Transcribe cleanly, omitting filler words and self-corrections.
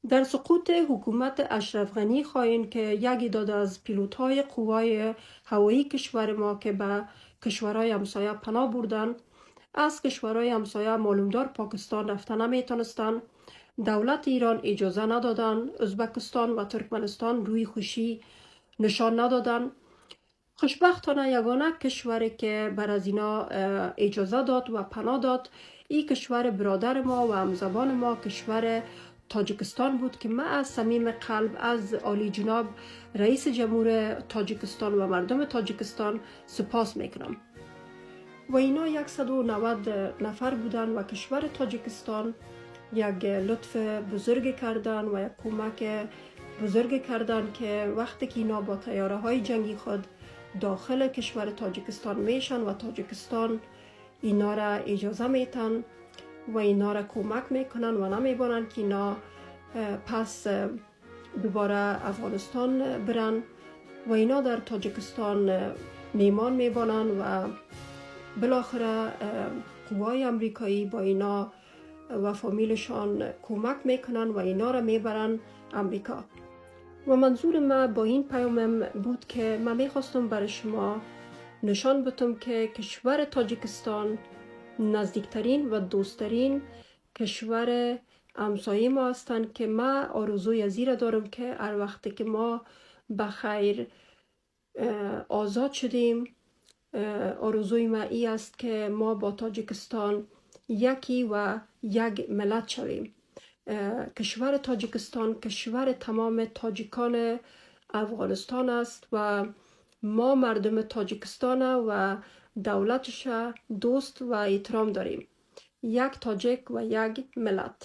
در سقوط حکومت اشرف غنی خائن که یک داد از پیلوت های قوای هوایی کشور ما که به کشورهای همسایه پناه بردن، از کشورهای همسایه معلومدار پاکستان رفته نمیتونستن، دولت ایران اجازه ندادن، ازبکستان و ترکمنستان روی خوشی نشان ندادن. خوشبختانه یگانه کشوری که بر از اینا اجازه داد و پناه داد، این کشور برادر ما و همزبان ما کشور تاجیکستان بود که ما از صمیم قلب از عالی جناب رئیس جمهور تاجیکستان و مردم تاجیکستان سپاس میکنم. و اینا 190 نفر بودن و کشور تاجیکستان یک لطف بزرگ کردن و یک کمک بزرگ کردن که وقتی که اینا با طیاره های جنگی خود داخل کشور تاجیکستان میشن و تاجیکستان اینا را اجازه میتن و اینا را کمک میکنن و نمیبانن که اینا پس دوباره افغانستان برن و اینا در تاجیکستان میمان میبانن و بالاخره قوای امریکایی با اینا و فامیلشان کمک میکنن و اینا را میبرن امریکا. و منظور ما با این پیامم بود که من میخواستم برای شما نشان بدم که کشور تاجیکستان نزدیکترین و دوستترین کشور همسایه ما هستند که ما آرزوی از را دارم که هر وقتی که ما بخیر آزاد شدیم، آرزوی ما ای است که ما با تاجیکستان یکی و یک ملت شویم. کشور تاجیکستان کشور تمام تاجیکان افغانستان است و ما مردم تاجیکستان و دولتش دوست و احترام داریم. یک تاجیک و یک ملت.